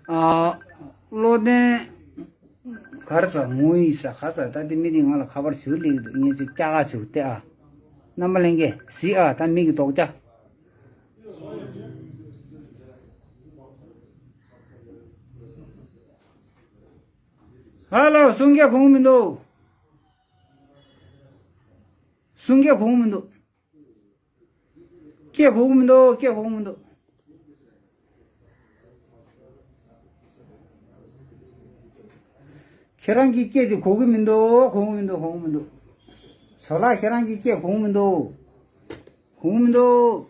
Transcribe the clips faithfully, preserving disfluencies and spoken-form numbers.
ཨ། བློ་ལྡན། གར་ས་ངོ་ཡི་ས་ག་ས་ད་དེ་མི་དེ་ང་ལ་ཁ་པར་ཞུ་ལེགས་འདུག་ངས་ཅིག་སྐྱག་ཁ་ཞུ་སྟེ་ཨ། རྣམ་པ་ལྷན་རྒྱས་གཟིགས་ཨ་ད་མི་གི་དོག་ཅ། ཧ་ལོ་གསུང་རྒྱ་གོང་མི་འདུག་གསུང་རྒྱ་གོང་མི་འདུག་སྐད་གོ་གི་མི་འདུག་སྐད་གོ་གི་མི་འདུག་ཁྱེད་རང་གི་སྐད་དེ་གོ་གི་མི་འདུག་གོ་གི་མི་འདུག་གོ་གི་མི་འདུག་བཟོ་ལགས་ཁྱེད་རང་གི་སྐད་གོ་གི་མི་འདུག་གོ་གི་མི་འདུག་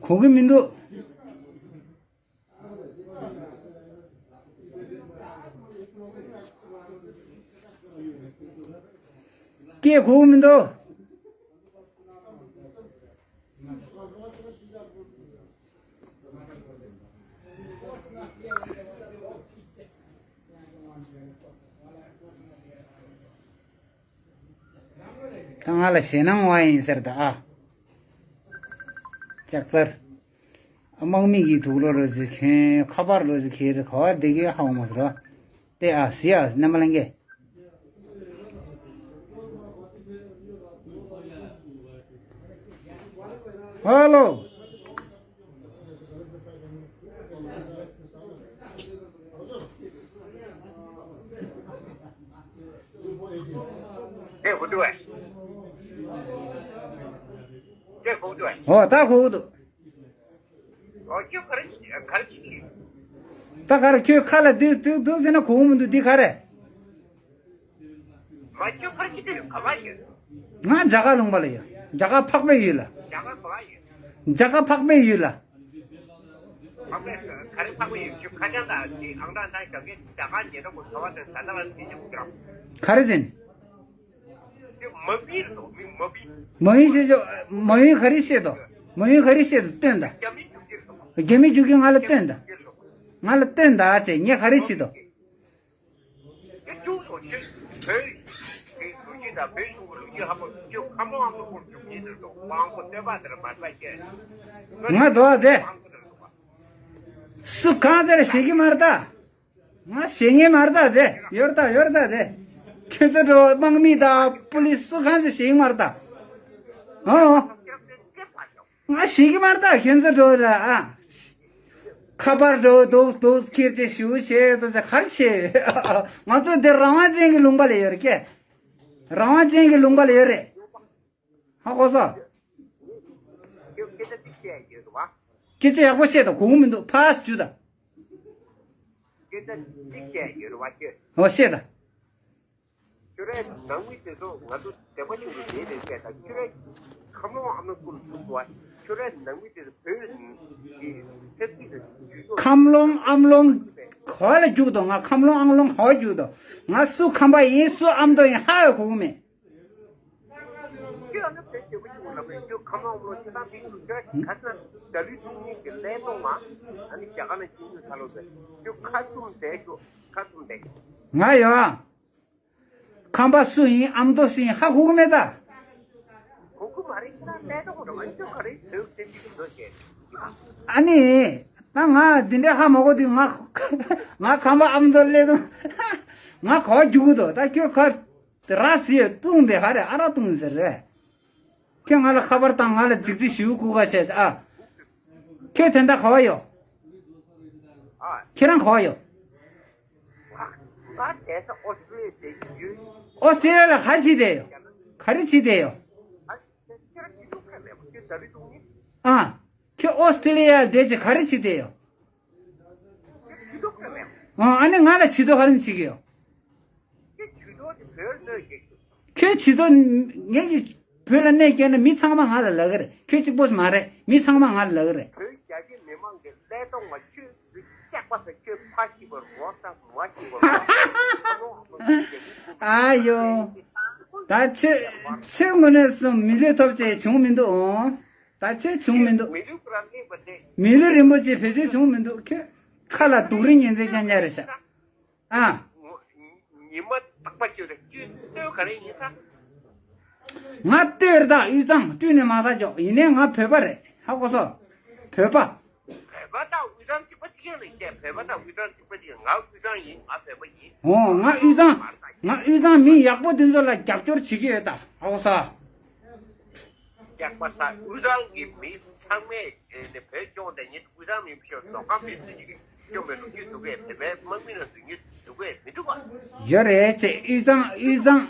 གོ་གི་མི་འདུག་སྐད་གོ་གི་མི་འདུག་ད་ང་ལ་ཞེད་སྣང་བ་ཡིན་ཟེར་ད་ཨ། ལྕགས་ཚར། དམག་མི་གི་དུག་ལོག་རོ་ཟི་ཁྱོན་ཁ་པར་རོ་ཟི་ཁྱེར་ག་བ་བདེ་གི་ཧ་འོང་མ་ཟེར་བ། དེ་ཨ་སི་ཨ་རྣམ་པ་ལྷན་རྒྱས། ཧ་ལོ། དེ་གོ་འདུག་དེ་གོ་འདུག་ཨོ་ད་གོ་འདུག་ཨོ་ཁྱོད་ག་རེ་ག་རེ་བྱེད་ཀྱི། ད་ག་རེ་ཁྱོད་ཁ་ལ་འདུག་འདུག་འདུག་ཟེར་ན་གོ་མི་འདུག་འདི་ག་རེ། མ་ཁྱོད་ག་རེ་བྱེད་ཀྱི་ཡོད་ག་པར་ཡོད། ང་རྒྱ་གར་ལུང་པ་ལ་ཡོད། རྒྱ་གར་འཕགས་པའི་ཡུལ་ལ། རྒྱ་གར་ག་པར་ཡོད། རྒྱ་གར་འཕགས་པའི་ཡུལ་ལ། འཕགས་པའི་ག་རེ་འཕགས་པའི་ཡུལ་ཁྱོད་ཁ་བྱང་དང་དེ་ཨང་གྲངས་དང་ག་གེ་རྒྱ་གར་ཉེ་འགྲམ་པོ་ཚ་བ་དང་ད་ལྟ་ལ་དེ་ཉམས་ཀྱི་རང་། ག་རེ་ཟེར། དེ་མ་བི་རེད་དོ་མི་མ་བི། མ་ཡིན་ཞེས་ཆོག་མ་ཡིན་ག་རེ་བཤད་དོ། མ་ཡིན་ག་རེ་བཤད་དོ་སྟོན་ད། རྒྱ་མི་རྒྱུག་གི་རེད་དོ། རྒྱ་མི་རྒྱུག་གི་ང་ལ་སྟོན་ད། ང་ལ་སྟོན་ད་ཨ་ཅེ་ངས་ག་རེ་བྱེད་དོ། དེ་རྒྱུགས་སོ་ཁྱོད་བོད་ཀྱི་ལོ་རྒྱུས་དང་བོད་གཞུང་གི་ལོ་རྒྱུས་ཧ་གོ་ཁྱོད་ཁམས་ལོང་ཨ་མདོ་སྐོར་རྒྱུགས་ཉེན་ཟེར་དོ་དབང་པོ་སྟོན་པ་དེར་མ་ལྟ་ཁྱེད། ང་དོ་དེ། སུ་གང་ཟེར་ཞེད་གི་མ་རེད་ད། ང་ཞེད་ངེས་མ་རེད་ད་དེ། ཡོད་རེད་ད་ཡོད་རེད་ད་དེ། ཁྱོད་ཚོ་འགྲོ་དམག་མི་དང་པུ་ལིས་སུ་གང་ཟེར་ཞེད་ངེས་མ་རེད་ད། ཨོ། ང་ཞེད་གི་མ་རེད་ད་ཁྱོད་ཚོ་འགྲོ་ར་ཨ། ཁ་པར་འགྲོ་འདུག་འདུག་ཁྱེད་ཚོས་ཞུ་བྱེད་དོ་ཚེ་གར་ཆེ། ང་ཚོ་འདིར་རང་དབང་ཅན་གྱི་ལུང་པ་ལ་ཡོད་རེད་ཀྱེ། རང་དབང་ཅན་གྱི་ལུང་པ་ལ་ཡོད་རེད། ཧ་གོ་སོང་། སྐད་ཆ་ཡག་པོ་བཤད་དང་གོ་གི་མི་འདུག་ཕར་ཞུ་དང་། སྐད་ཆ་གཅིག་བཤད་ཡོད་རེད་བ་ཁྱོད། ཨོ་བཤད་དང་། ཁྱོད་རའི་ནང་མི་དེ་ཚོ་ང་ཚོ་བདེ་པོ་ཞིག་ཏུ་བསྡད་རེད་བཤད་དང་ཁྱོད་རའི་ཁམས་ལོང་ཨ་མའི་སྐུ་ལ་ཐུག་འདུག་བ་ཁྱོད་རའི་ནང་མི་དེ་ཚོ་བོད་ཀྱི་ཆབ་སྲིད་དང་ཇུས་གཏོགས། ཁམས་ལོང་ཨམ་ལོང་ག་བ་ལ་རྒྱུག་དང་ང་ཁམས་ལོང་ཨམ་ལོང་ག་བ་རྒྱུག་དང་ང་སུ་ཁམས་པ་ཡིན་སུ་ཨ་མདོ་ཡིན་ཧ་ཡོད་གོ་གི་མེད། ཁྱོད་ཨ་ནི་བོད་སྐྱོ་པོ་ཞིག་ལ་བོད་སྐྱོ་ཁམས་ལོང་ལོ་ཆེ་ཐང་ཐིག་ཏུ་ཁྱོད་ག་ས་ད་ལུས་ཐུག་ཉིད་ཀྱི་ལས་གཏོང་མ་ཨ་ནི་རྒྱ་གར་ན་ཅིང་ཡོད་ཁ་ལོ་བས་ཁྱོད་ཁ་བཙུམ་བསྡད་ཤོག་ཁ་བཙུམ་བསྡད། ང་ཡོད་ཨ། ཁམས་པ་སུ་ཡིན་ཨ་མདོ་སུ་ཡིན་ཧ་གོ་གི་མེད་ད། གོ་གི་མ་རེད་ཁྱེད་རང་ལས་གཏོང་རོགས་ཨ་ནི་ཁྱོད་ག་རེ་བོད་སེམས་ཅན་གྱི་མདོ་བྱས། ཨ་ནི། ད་ང་འདི་འདྲའི་ཧ་མ་གོ་དུས་ང་ང་ཁམས་པ་ཨ་མདོ་ལས་དང་ང་ག་བ་རྒྱུག་གི་འདུག་ད་ཁྱོད་ག་དེ་ར་སི་ཡོད་བཏུང་བས་ཧ་རེ་ཨ་ར་བཏུང་ཟེར་རེད། ཁྱོད་ང་ལ་ཁ་པར་བཏང་ང་ལ་རྫིག་རྫིག་ཞུ་གུ་ག་བྱས་ཨ། ཁྱོད་དེ་འདྲ་ག་བ་ཡོད། ཨ། ཁྱེད་རང་ག་བ་ཡོད། ང་དེང་སང་ཨོ་སི་ཀྲི་ལི་ཡ་བསྡད་ཀྱི་ཡོད། ཨོ་སི་ཀྲི་ལི་ཡ་ལ་ག་རེ་བྱེད་བསྡད་ཡོད། ག་རེ་བྱེད་བསྡད་ཡོད། ཨ་ཁྱོད་རང་བྱེད་ཐུབ་ཁ་མེད་པ་ཁྱོད་ད་རེས་ཐུག་ནི། ཨ། ཁྱོད་ཨོ་སི་ཀྲི་ལི་ཡ་ལ་བསྡད་ཀྱི་ག་རེ་བྱེད་བསྡད་ཡོད། ཁྱོད་བྱེད་ཐུབ་ཁ་མེད་པ། ཨ་ཨ་ནི་ང་ལ་བྱེད་དོ་ག་རེ་བྱེད་ཀྱི་ཡོད། ཁྱོད་བྱེད་དོ་དེ་བོད་ལ་གནོད་སྐྱེལ་གྱི། ཁྱོད་བྱེད་དོ་ངས་ཀྱི་བོད་ལ་གནོད་སྐྱེལ་ན་མི་ཚང་མ་ང་ལ་ལབ་ཀྱི་རེད། ཁྱོད་གཅིག་པོ་མ་རེད། མི་ཚང་མ་ང་ལ་ལབ་ཀྱི་རེད། བོད་རྒྱ་ཆེ་མི་མང་གི་ལས་གཏོང་བ་ཁྱོད་སྐྱག་པ་ཟ་ཁྱོད་ཕ་ཤི་བར་རོགས་ཟ་མ་ཤི་བར་རོགས་ཨ་ཡོ། ད་ཁྱོད་ཁྱོད་དངོས་གནས་སུ་མི་ལུས་ཐོབ་ཅེས་བྱུང་མི་འདུག་ཨོ། ད་ཁྱོད་བྱུང་མི་འདུག་མི་ལུས་རིན་པོ་ཆེ་བེད་སྤྱོད་བྱུང་མི་འདུག་ཁྱོད་ཁ་ལ་དུག་རིན་ཉིན་མཚན་རྐྱང་རྐྱང་རེད་ཤག་ཨ། ག་རེ་ཡིན་ས། ང་ལྟོས་རེད་ད། དབུས་གཙང་སྤྲུལ་ནས་མ་ད་ཀྱོག་ཡིན་ནའི་ང་བོད་པ་རེད། ཧ་གོ་སོང་། བོད་པ། བོད་པ་དང་དབུས་གཙང་གཅིག་པ་གཅིག་རྐྱང་ལ་བཤད། བོད་པ་དང་དབུས་གཙང་གཅིག་པ་གཅིག་རྐྱང་། ང་དབུས་གཙང་ཡིན། ང་བོད་པ་ཡིན། འོ་ང་དབུས་གཙང་། ང་དབུས་གཙང་མི་ཡག་པོ་དེ་ཚོ་ལ་རྒྱབ་སྐྱོར་བྱེད་ཀྱི་ཡོད་ད། ཧ་གོ་སོང་། རྒྱག་པ་ས་དབུས་གཙང་གི་མི་ཚང་མས་ནས་བོད་སྐྱོང་དེ་ཉིད་དབུས་གཙང་མི་ཤོར་མདོ་ཁམས་མི་སུ་ཞིག་གིས་སྐྱོང་བའི་ལོ་རྒྱུས་འདུག་གས། བོད་པའི་དམག་མི་ལ་འཛུལ་རྒྱུ་འདུག་གས་མི་འདུག་ག་ཡོད་རེད་ཅེ། དབུས་གཙང་དབུས་གཙང་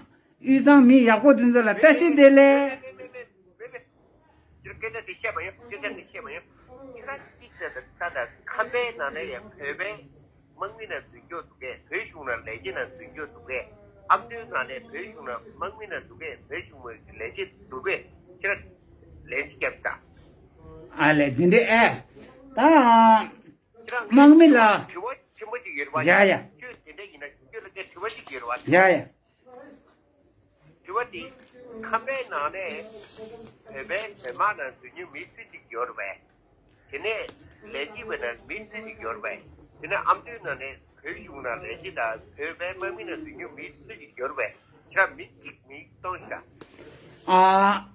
དབུས་གཙང་མི་ཡག་པོ་དེ་ཚོ་ལ་བཀྲ་ཤིས་བདེ་ལེགས། ཁྱེད་སྐད་ཆ་དེ་བཤད་མ་ཡོང་། སྐད་ཆ་དེ་བཤད་མ་ཡོང་། ཁྱེད་རང་གཅིག་ཟེར་ད་ད་ད་ཁམས་པའི་ནང་ནས་ཡང་བོད་པའི་དམག་མི་ནང་འཛུལ་འགྱོ་འདུག་གས། བོད་གཞུང་ནང་ལས་བྱེད་ནང་འཛུལ་འགྱོ་འདུག་གས། ཨ་མདོའི་ནང་ནས་བོད་གཞུང་ནང་དམག་མི་ནང་འདུག་གས། བོད་གཞུང་མི་ལས་བྱེད་འདུག་གས། ཁྱེད་རང་ལན་ཅིག་རྒྱབ་ད། ཨ་ལས་འདི་འདྲས་ཨེ། ད་ཁྱེད་རང་དམག་མི་ལ། དྲི་བ་ཆེན་པོ་ཅིག་ཡོད་རེད་བ། ཡ་ཡ། ཁྱོད་དེ་འདྲས་ཡིན་ན་ཁྱོད་ལ་དེ་དྲི་བ་ཅིག་ཡོད་རེད་བ། ཡ་ཡ། དྲི་བ་འདི། ཁམས་པའི་ནང་ནས་བོད་པའི་བོད་དམག་ནང་འཛུལ་མྱོང་མི་སུ་གཅིག་ཡོད་རེད་པས། དེ་ནས་ལས་བྱེད་པའི་ནང་མི་སུ་གཅིག་ཡོད་རེད་པས། དེ་ནས་ཨ་མདོའི་ནང་ནས་བོད་གཞུང་ནང་ལས་བྱེད་དང་བོད་པའི་དམག་མི་ནང་འཛུལ་མྱོང་མི་སུ་གཅིག་ཡོད་རེད་པས། ཁྱེད་རང་མི་གཅིག་མི་གཏོང་ཤག་ཨ།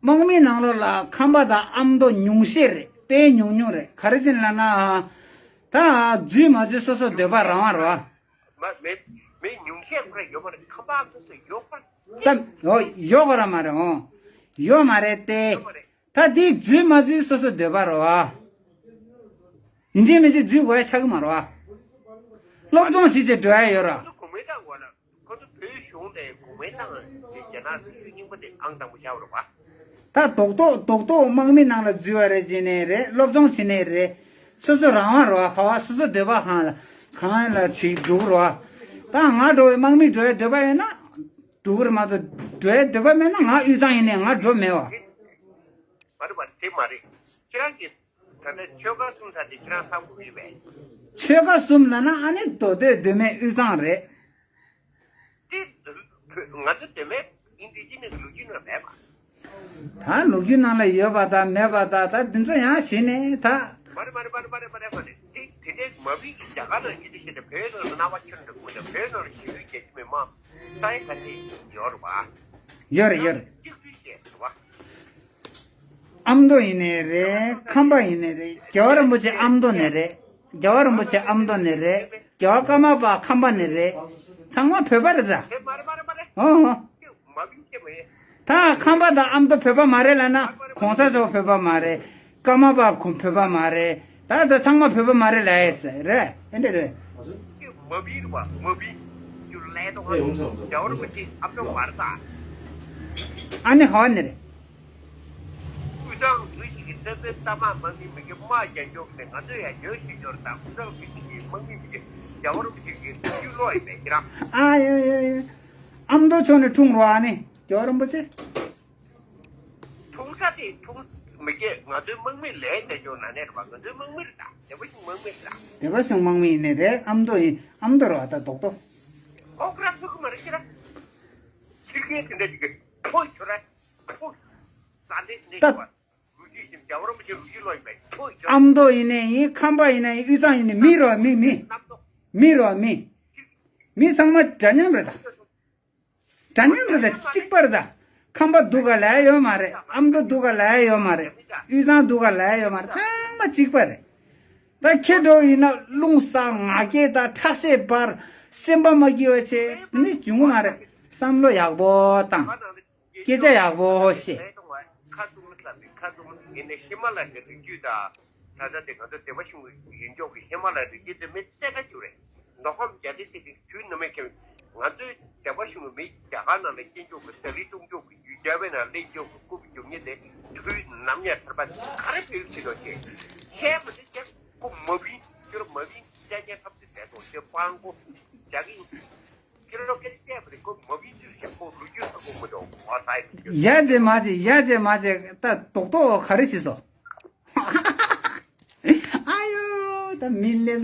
དམག་མི་ནང་ལོགས་ལ་ཁམས་པ་དང་ཨ་མདོ་ཉུང་ཤས་རེད། དཔེ་ཉུང་ཉུང་རེད། ག་རེ་བྱས་ལབ་ན། ད་འཛུལ་མ་འཛུལ་སོ་སོ་འདོད་པ་རང་དབང་རེད་བ། མ་མེད་མེད་ཉུང་ཤས་ཁོ་ར་ཡོད་མ་རེད། ཁམས་པ་སོ་སོ་ཡོད་པ་རེད། ད་ཡོད་ཡོད་ཁོ་ར་མ་རེད། འོང་ཡོད་མ་རེད་དེ། ཡོད་མ་རེད། ད་དེ་འཛུལ་མ་འཛུལ་སོ་སོ་འདོད་པ་རེད་བ། ཡིན་གཅིག་མིན་གཅིག་འཛུལ་དགོས་ཡ་ཆགས་ཀྱི་མ་རེད་བ། སློབ་སྦྱོང་བྱེད་ཅེས་འགྲོ་ཡ་ཡོད་ར། ཁོ་ཚོ་གོང་མའི་ཏང་དགོས་ན། ཁོ་ཚོ་བོད་གཞུང་ནས་གོང་མའི་ཏང་དེ་རྒྱ་ནག་སྲིད་གཞུང་རྙིང་པ་དེ་ཨང་དང་པོ་ཆགས་པ་རེད་བ། ད་རྡོག་རྡོག་རྡོག་རྡོག་དམག་མི་ནང་ལ་འཛུལ་བ་རེད་བྱས་ནས་རེད། སློབ་སྦྱོང་བྱས་ནས་རེད། སོ་སོ་རང་དབང་རེད་བ། ག་བ་སོ་སོ་འདོད་པ་གང་ལ་གང་ལ་བྱེད་འགྲོ་གི་རེད་བ། ད་ང་འགྲོ་བའི་དམག་མི་འགྲོ་བའི་འདོད་པ་ཡོད་ན་འགྲོ་གི་རེད་མ་གཏོགས་འགྲོ་བའི་འདོད་པ་མེད་ན་ང་དབུས་གཙང་ཡིན་ནའི་ང་འགྲོ་མེད་བ། མ་རེད་བ། དེ་མ་རེད། ཁྱེད་རང་གིས་ད་ལྟ་ཆོལ་ཁ་གསུམ་ཟེར་དེ་ཁྱེད་རང་བསམ་གྱི་ཡོད་པས། ཆོལ་ཁ་གསུམ་ལབ་ན་ཨ་ནི་མདོ་སྟོད་མདོ་སྨད་དབུས་གཙང་རེད། དེ་ང་ཚོ་མདོ་སྨད་ཨིན་ཌི་ཇི་ནས་ལོ་རྒྱུས་ནང་མེད་པ། ད་ལོ་རྒྱུས་ནང་ལ་ཡོད་པ་དང་མེད་པ་དང་ད་འདི་ཚོ་ཡང་གཞི་ནས་ད། མ་རེད་མ་རེད་མ་རེད་མ་རེད་མ་རེད་མ་རེད། དེ་དེ་འདྲའི་མ་བི་གི་རྒྱ་གར་ནང་སྐད་ཆ་བཤད་ནས་བོད་ནང་ལ་སྣང་བ་ཁྱོན་འདྲ་དགོས་ནས་བོད་ནང་ལ་ཞི་ལུས་རྒྱ་ཆེ་མི་མང་ས་ཡ་ག་ཚད་ཡོད་རེད་བ། ཡོད་རེད་ཡོད་རེད། གཅིག་སྒྲིལ་བྱས་རེད་བ། ཨ་མདོ་ཡིན་ནའི་རེད། ཁམས་པ་ཡིན་ནའི་རེད། རྒྱལ་བ་རིན་པོ་ཆེ་ཨ་མདོ་ནས་རེད། རྒྱལ་བ་རིན་པོ་ཆེ་ཨ་མདོ་ནས་རེད། རྒྱལ་བ་ཀརྨ་པ་ཁམས་པ་ནས་རེད། ཚང་མ་བོད་པ་རེད་ད། ཨོ་ཨོ། ད་ཁམས་པ་དང་ཨ་མདོ་བོད་པ་མ་རེད་ལབ་ན་གོང་ས་མཆོག་བོད་པ་མ་རེད། ཀརྨ་པ་ཁོང་བོད་པ་མ་རེད། ད་ད་ཚང་མ་བོད་པ་མ་རེད་ལབ་ཡས་རེད། ཨེ་འདྲ་རེད། མ་བི་རེད་བ། མ་བི། རྒྱལ་བ་རིན་པོ་ཆེ་ཨ་མདོ་མ་རེད་ད། ཨ་ནི་ཧ་ནི་རེད། དབུས་གཙང་མི་ཞིག་གིས་བཙན་བཙན་ལྟ་མ་མ་མི་མི་གི་དམག་རྒྱག་རྒྱུ་ནས་ང་ཚོས་ཡང་ཉོ་ཤེས་རྒྱུ་རེད་དང་། དབུས་གཙང་མི་ཞིག་གིས་དམག་མི་མི་གི་རྒྱལ་བ་རིན་པོ་ཆེ་གི་རྒྱུ་ལོག་ཡིན་པས་ཁྱེད་རང་། ཨ་ཡ་ཡ་ཡ། ཨ་མདོ་ཕྱོགས་ནས་འཁྲུངས་རོགས་ཨ་ནི་རྒྱལ་བ་རིན་པོ་ཆེ། འཁྲུངས་ས་དེ་འཁྲུངས་མི་སྐད་ང་ཚོའི་དམག་མི་ལས་བསྡད་རྒྱུ་ན་ནས་རེད་པ། ང་ཚོའི་དམག་མི་རེད་ད། སྡེ་པ་གཞུང་དམག་མི་རེད་ད། སྡེ་པ་གཞུང་དམག་མི་ཡིན་ནི་རེད། ཨ་མདོ་ཡིན། ཨ་མདོ་རེད་བ། ད་རྡོག་རྡོག་ཨོ་ཁ་ར་ཚུགས་ཀྱི་མ་རེད་ཁྱེད་རང་། ཕྱིར་ཁའི་དེ་འདྲ་ཅིག་གི་ཕོ་ཁྱོད་ར་ཕོ། ད། ཨ་མདོ་ཡིན་ནའི་ཡིན། ཁམས་པ་ཡིན་ནའི་ཡིན། དབུས་གཙང་ཡིན་ནའི་མི་མི། མི་རོ་མི། མི་ཚང་མ་འདྲ་མཉམ་རེད་ད། འདྲ་མཉམ་རེད་ད། གཅིག་པ་རེད་ད། ཁམས་པ་སྡུག་ག་ལས་ཡོད་མ་རེད། ཨ་མདོ་སྡུག་ག་ལས་ཡོད་མ་རེད། དབུས་གཙང་སྡུག་ག་ལས་ཡོད་མ་རེད། ཚང་མ་གཅིག་པ་རེད། ད་ཁྱེད་འགྲོ་ཡིན་ན་རླུང་ཟ། ང་རྒྱལ་དང་ཁྲག་ཤེད་འབར། སེམས་པ་མ་སྐྱིད་པ་བྱས་ནི་བྱུང་གི་མ་རེད། བསམ་བློ་ཡག་པོ་བཏང་། སྐད་ཆ་ཡག་པོ་བཤད། ཁ་བཙུམ་ལ་ཁ་བཙུམ་ཡིན་ནའི་ཧི་མ་ལ་ཡའི་རི་རྒྱུད་དང་། ད་ལྟ་དེ་ང་ཚོ་སྡེ་པ་གཞུང་གི་ཡིན་ཅོག་གི་ཧི་མ་ལ་ཡའི་རི་རྒྱུད་དེ་མི་རྩེ་ག་རྒྱུ་རེད། མདོ་ཁམས་རྒྱ་རི་སི་ཏི་དུས་ནམ་ཡང་ཁྱེར། ང་ཚོའི་སྡེ་པ་གཞུང་གི་མི་རྒྱ་གར་ནང་ལ་སྐྱེ་ཅོག་གི་ད་རི་སྟོང་ཅོག་གི་ཡུལ་རྒྱ་བའི་ནང་ལེན་ཅོག་གི་རྐུབ་རྒྱུ་ཉེ་དེ་དུས་ནམ་ཡང་ཐར་པ་ག་རེ་བེད་ཅི་དོ་ཆེ། ཤེས་མ་དེ་ཅེ་ཀོ་མ་བིན་ཅོར་མ་བིན་ཅ་ཉེ་ཐབས་དེ་དེ་དོ་ཅེ་པང་ཀོ་རྒྱ་གི། ཁྱེད་རང་སྐད་ཆ་བཤད་པ་རེད། ཁོ་མ་བིན་ཚུལ་བཤད་ཁོ་ལོ་རྒྱུས་ཧ་གོ་མི་འདུག་ཨོ་ས་ཡི་ཡ་ཅེ་མ་ཅེ་ཡ་ཅེ་མ་ཅེ་ད་རྡོག་རྡོག་ག་རེ་བྱེད་སོ། ཨ་ཡོ་ད་མི་ལེ།